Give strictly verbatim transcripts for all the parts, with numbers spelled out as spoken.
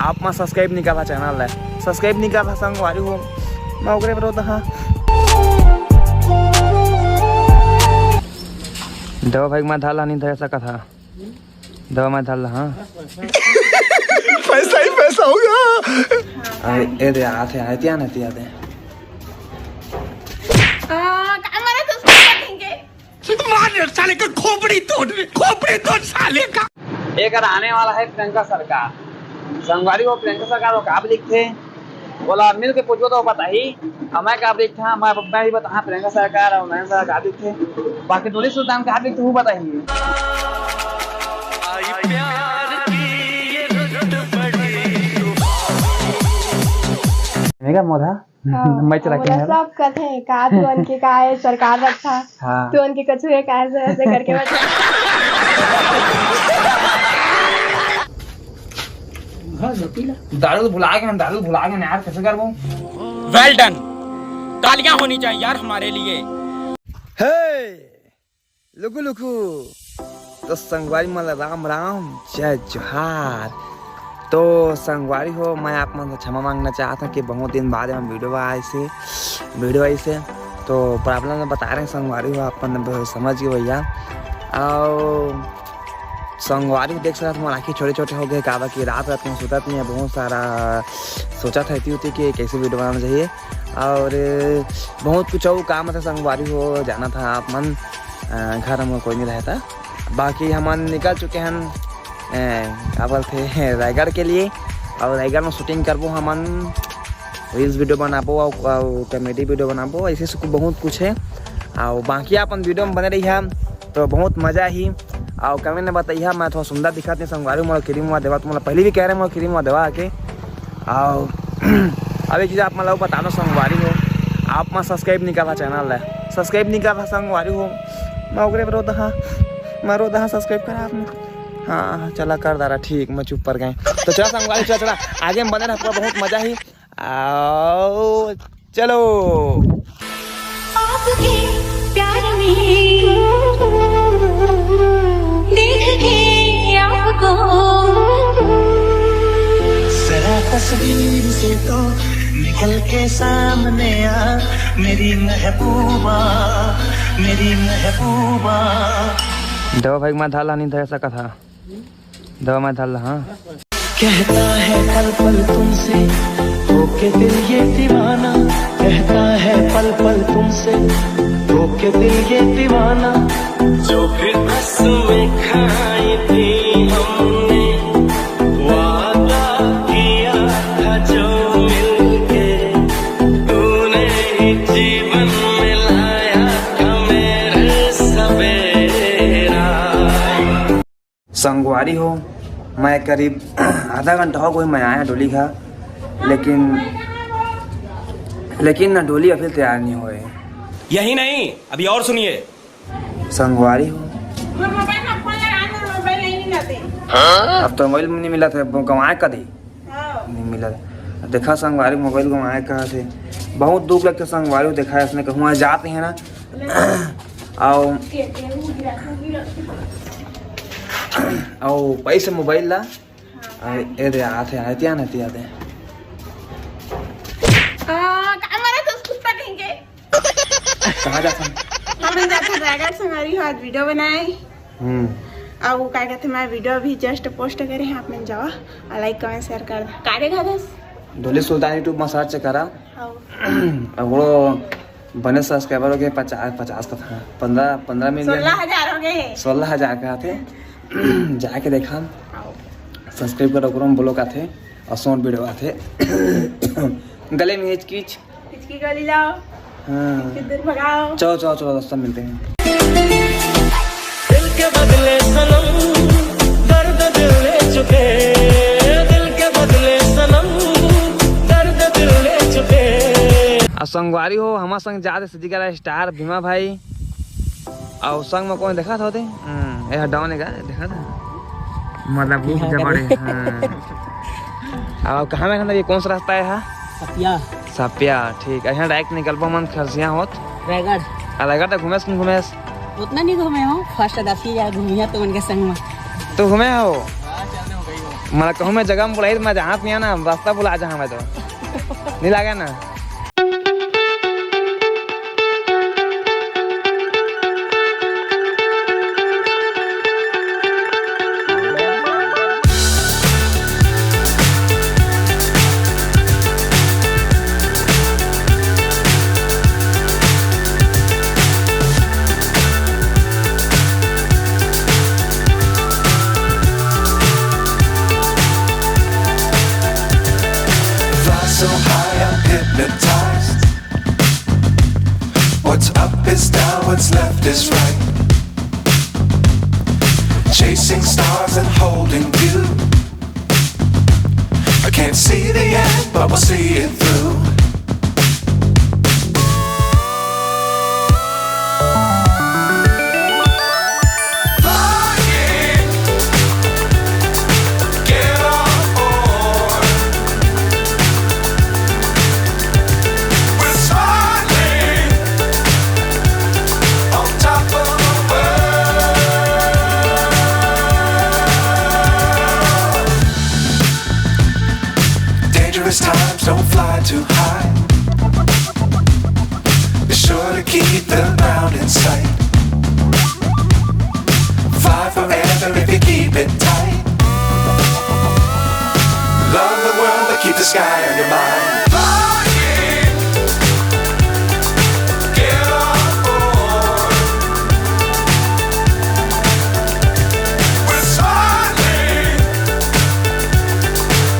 आप मन subscribe नइ करहा channel ला, subscribe नइ करहा संगवारी हो, मैं ओकरे बर रोत हँव। दवा भाई मैं धर ला, नइ धर सकत हँव। दवा मैं धर ला, हाँ। पैसा ही पैसा होगा। अरे, ए दे, आते, आते, आते, आते। आ, का मारा तो उसको मारेंगे। मार साले का खोपड़ी तोड़, खोपड़ी तोड़ साले का। एकर आने वाला हे प्रियंका सरकार। संगवारी हो, प्रियंका सरकार वो का लिखथे, ओला मिल के पूछबो तो बताही। अउ मैं का लिखथँव, मैं, मैं भी बताहूँ प्रियंका सरकार अउ नयन सरकार का लिखथे। बाकी डोली सुल्तान का लिखथे, वो बताही। मेघा मोधा। हाँ, मैं चला के ओला मेरा। सब कथे, का तुमन के का हे, सरकार रखथा। हाँ। तुमन के कछु हे, का ऐसे, ऐसे करके बता। दारू भुला के, हम दारू भुला के यार, कैसे करबो? Well done, तालियां होनी चाहिए यार हमारे लिए। हे, लुकु लुकु। तो संगवारी मन ला राम राम, जय जोहार। तो संगवारी हो, मैं आप मन से क्षमा मांगना चाहत हँव कि बहुत दिन बाद हम video आइसे, video आइसे। तो problem मैं बता रहेंव संगवारी हो, आप मन समझ गे भैया। अउ संगवारी हो, देख सकत हव, मोर आँखी छोटे-छोटे हो गे, काबर कि रात-रात में सुतत नइ हँव, बहुत सारा सोचत हँव एती ओती कि कैसे video बनाना चाहिए। अउ बहुत कुछ अउ काम हे संगवारी हो, जानत हव आप मन, अ, घर में कोई नइ रहता, बाकी हमन निकल चुके हन, अ, का बोलथे, रायगढ़ के लिए। अउ रायगढ़ में shooting करबो हमन, reels video बनाबो अउ, अउ comedy video बनाबो, ऐसे से बहुत कुछ हे। अउ बाकी अपन video में बने रहिहा, तो बहुत मजा आही। अउ comment में बताइहा, मैं थोड़ा सुंदर दिखत नइ हँव संगवारी, मोला cream वा देवा, तो मोला पहली भी कहे रहे मोला cream वा देवा आके। अउ अब एक चीज आप मन ला बताना संगवारी हो, आप मन subscribe नइ करहा channel ला, subscribe नइ करहा संगवारी हो, मैं ओकरे बर रोत हँव, मैं रोत हँव, subscribe करा आप मन। हाँ, चला कर डारा, ठीक, मैं चुप पड़ गेंव। तो चला संगवारी, चला, चला, आगे में बने रहा, पूरा बहुत मजा आही। अउ चलो। आपके प्यार में देख के आपको जरा तस्वीर से तो निकल के सामने आ, मेरी महबूबा, मेरी महबूबा। दवा भाई मैं धर ला, नइ धर सकत हँव। दवा मैं धर ला, हाँ। कहता है पल पल तुमसे होके दिल ये दीवाना, कहता है पल पल तुमसे होके दिल ये दीवाना। जो भी कसमें खाई थी हमने, वादा किया था जो मिलके, तूने ही जीवन में लाया था मेरे सवेरा। संगवारी हो, मैं करीब आधा घंटा हो गे मैं आया डोली घर, लेकिन, लेकिन ना डोली अभी तैयार नइ होय। यही नहीं, अभी और सुनिए। संगवारी हो, मोर मोबाइल में फोन लगा, मोर मोबाइल नइ मिलत हे। अब तो मोबाइल नइ मिलत हे, वो गंवाए कदी। हाँ। नइ मिलत। देखा संगवारी, मोबाइल गंवाए कहा थे, बहुत दुख लगथे संगवारी हो। देखा, इसने कहूँ जात नइ हे ना, अउ, अउ पैसे मोबाइल ला। हाँ। अरे, ए दे, आते, आते, आते, आते। आ, का मारा तो कुत्ता कहीं के? कहाँ जात हन? हमन जात हन रायगढ़ संगवारी हो, आज video बनाए। हम्म। अउ का कहथे, मैं video अभी just post करे हँव, आप मन जावा अउ like, comment, share कर दा। का देखा दस? डोली सुल्तान YouTube में search करा। हाँ। अब वो बने subscriber हो गे पचास, पचास का था, पन्द्रह, पन्द्रह million। सोलह हजार हो गे। सोलह हजार का आथे। जाके देखा, subscribe करो, ओकरो में vlog आथे अउ short video आथे। गले में हिचकिच। हिचकी गोली लाओ। हाँ। हिचकी दूर भगाओ। चलो, चलो, चलो, रास्ता मिलते हैं। दिल के बदले सनम, दर्द दिल ले चुके, दिल के बदले सनम, दर्द दिल ले चुके। अउ संगवारी हो, हमर संग जात हे सिद्धिकला star भीमा भाई। अउ संग में कोन देखत होते? हम्म, ये down हे का? देखा था? मतलब, वो यहाँ जबड़े, करे। हाँ। अउ कहाँ में, मतलब, ये कौन सा रास्ता हे, हाँ? सपिया। सपिया, ठीक हे। यहाँ direct निकलबो मन खरसिया होत। रायगढ़। आ, रायगढ़ तक घूमेस कि नइ घूमेस? उतना नइ घूमे हँव, first दस ही जगह घूमी हँव तुमन के संग में। तो घूमे हो? मैं कहूँ मैं जगह में बुलाई तो मैं जहाँ नहीं ना, रास्ता बुला जहाँ मैं तो। नहीं लगा ना। Fly so high, I'm hypnotized. What's up is down, what's left is right. Chasing stars and holding you. I can't see the end, but we'll see it through. Flying, get on board. We're smiling on top of the world. Dangerous times, don't fly too high. Be sure to keep the ground in sight. Fly forever if you keep it tight. Love the world, but keep the sky on your mind. Flying, get on board. We're smiling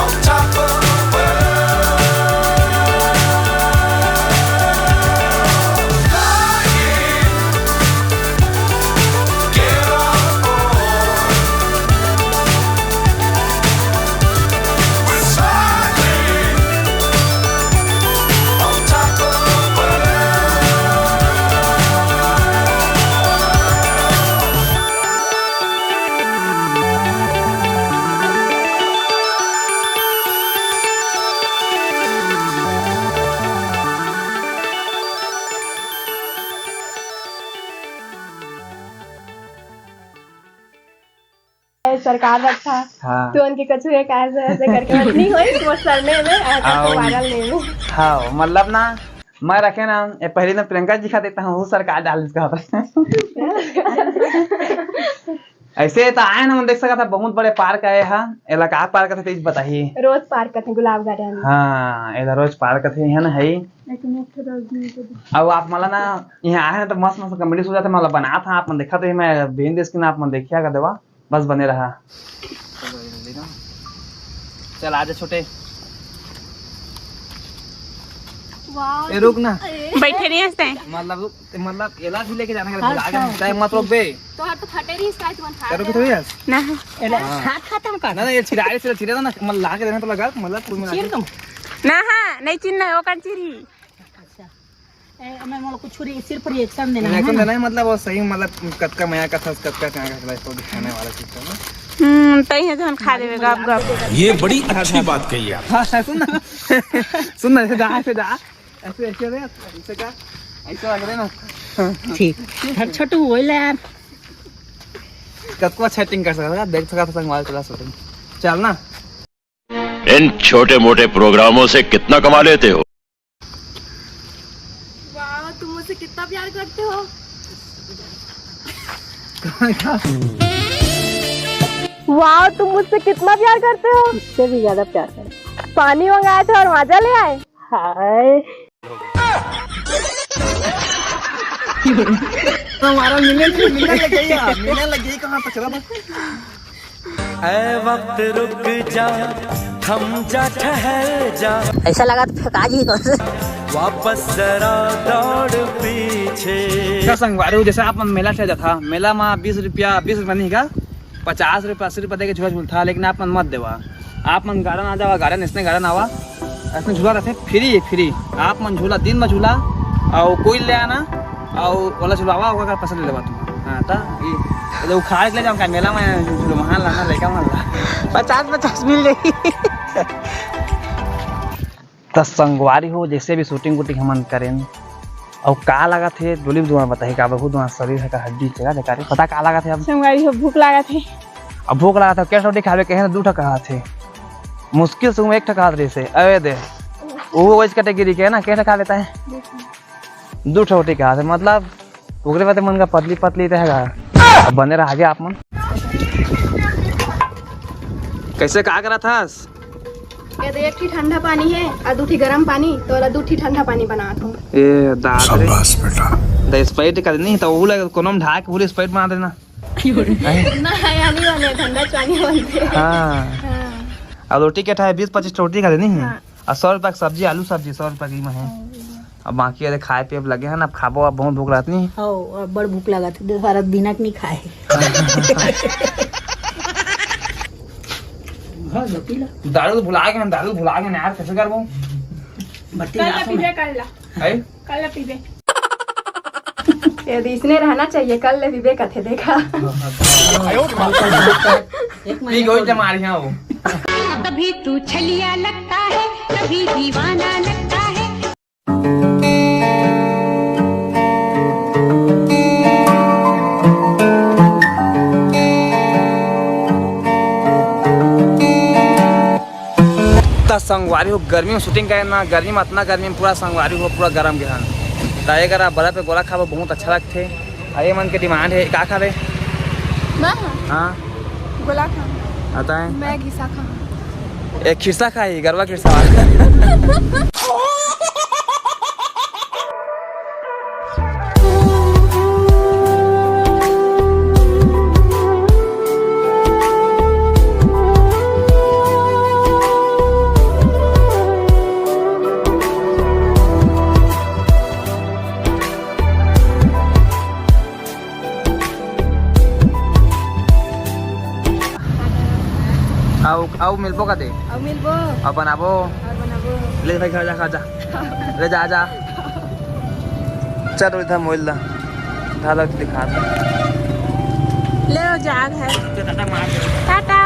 on top of the world. Flying, get on board. We're smiling on top of the world. सरकार रखा। हाँ। तो उनके कछु एक ऐसे, ऐसे करके बस नहीं होई, वो सरने में, ऐसे तो आओ। Viral नहीं में। हाँ, मतलब ना, मैं रखे ना, ये पहले ना प्रियंका जी खा देता हूँ, वो सरकार डाल इसका। ऐसे तो आए ना, हम देख सकत हा, बहुत बड़े park आए हा। एला का park कथे, तेज बताही। Rose Park कथे, Gulab Garden। हाँ, एला Rose Park कथे, है ना, है। लेकिन एक ठो रजनी को दे। अब आप मला ना, यहाँ आए ना, तो मस्त मस्त comedy show जाते, मला बनात हा, आप मन देखा तो ही, मैं बेन देश की ना, आप मन देखिया कर देवा, बस बने रहा। चल, आजा छोटे। वाह, ए, रुक ना। ए। बैठे नहीं हंसते हैं। मतलब, रुक, मतलब, एला भी लेके जाना है, हाँ, भुला गया। हाँ। टाइम मत रोक बे। तो हाथ तो फटे रही, इसका तुम हाथ करो कि थोड़ी यार। ना। एला हाँ। हाथ खत्म कर। ना, ना, ये चिराए से चिरा ना, मतलब, ला के देना तो लगा, मतलब, कुल मिला के। चीर तुम। ना, हाँ, नहीं चिन्ह है, वो कौन चिरी। अच्छा। ए, मैं मोला कुछ रि-, सिर्फ reaction देना है reaction ना? देना है, मतलब, वो सही, मतलब, कतका मया का था, कतका कहाँ का था, इसको दिखाने वाला चीज था ना। हम्म, तई है जहन खा देवे, गप, गप। ये बड़ी अच्छी बात कही आप। हाँ, हाँ, सुन ना। सुन ना, ऐसे जा, ऐसे जा। ऐसे, ऐसे रे, ऐसे का? ऐसे लग रहे ना। ठीक। हर छोटू होइला यार। कतको अच्छा acting कर सकता है, देख सकता था संगवारी चला shooting। चल ना। इन छोटे मोटे प्रोग्रामों से कितना कमा लेते हो? वाह, तुम मुझसे कितना प्यार करते हो। वाह, तुम मुझसे कितना प्यार करते हो। इससे भी ज्यादा प्यार करते। पानी मंगाए थे और माजा ले आए। हाय। हमारा मिलने, मिलने लग गई है, मिलने लग गई, कहाँ तक चला था? ऐ वक्त रुक जा, थम जा, ठहर जा। ऐसा लगा तो फेंका जी कौन से। वापस जरा दौड़ पीछे। का संगवारी हो, जैसे आप मन मेला चल जाथा, मेला में बीस रुपया, बीस रुपया नहीं का, पचास रुपया, अस्सी रुपया देके झूला झूलथा, लेकिन आप मन मत देवा। आप मन garden आ जावा, garden, इसने garden आवा, इसने झूला रहते free, free। आप मन झूला, दिन में झूला, और कोई ले आना, और वाला झुलावा, ओकर पैसा ले लेवा तुम। हाँ, त ये, ये उखाड़ के ले जाओ, का मेला में झूलो, वहाँ लाना, लइका मन ला। पचास पचास मिल जाही। त संगवारी हो, जैसे भी shooting वूटिंग हमन करेन, अउ का लागत हे, डोली दुआ बताही, का बहुत दुआ शरीर हे, का हड्डी चला, देखा रे, पता का लागत हे अब? संगवारी हो, भूख लागत हे। अब भूख लागत हे, के ठो रोटी खाबे कहे ना, दू ठो कहत हे। मुश्किल से एक ठो कहत रहिस हे। अबे दे, वो वैसे कैटेगरी के हे ना, के ठो खा लेता है? दू ठो रोटी कहत हे, मतलब ओकरे बाद मन का पतली पतली रहेगा। अब बने रहा आगे आप मन। कैसे का करत हस? ये दे, एक ठी ठंडा पानी हे अउ दू ठी गरम पानी, तो वाला दू ठी ठंडा पानी बनात हूँ। ए दादा रे। शाबाश बेटा। दे Sprite कर नहीं तो वो लगे कोनो में ढाक पूरी Sprite बना देना। ना, यानी वाले ठंडा पानी बनते। हाँ। हाँ। अब रोटी के ठाए बीस पच्चीस रोटी खा लेनी है। हाँ। अउ सौ रुपया के सब्जी, आलू सब्जी सौ रुपया की में है। हाँ। अब बाकी अरे खाए पिए लगे हैं ना, अब खाबो, अब बहुत भूख लागत नहीं। हो, अब बड़ भूख लागत हे, सारा दिनक नहीं खाए। दारू तो भुला गए, हम दारू भुला गए यार, कैसे करबो? बत्ती कल ला पीबे, कल ला। है? कल ला पीबे। ये तो इसने रहना चाहिए, कल ले पीबे कथे, देखा। पी गई जमारियां वो। कभी तू छलिया लगता है, कभी दीवाना लगता है। त संगवारी हो, गर्मी में shooting करे ना, गर्मी में अतना गर्मी में पूरा संगवारी हो, पूरा गरम गे हन। त एक बार बर्फ पे गोला खाबो, बहुत अच्छा लगथे। अउ ये मन के demand हे, का खाबे? मैं? हाँ। गोला खाऊं। आता है? मैं घिसा खाऊं। एक खिस्सा खाई, गरवा खिस्सा। अउ, अउ मिलबो का दे? अउ मिलबो। अउ बनाबो। अउ बनाबो। ले भाई, खा जा, खा जा। ले जा, जा। चल, इधर मोइल ला। ढाला के दिखा दे। ले, वो जाग है। टाटा।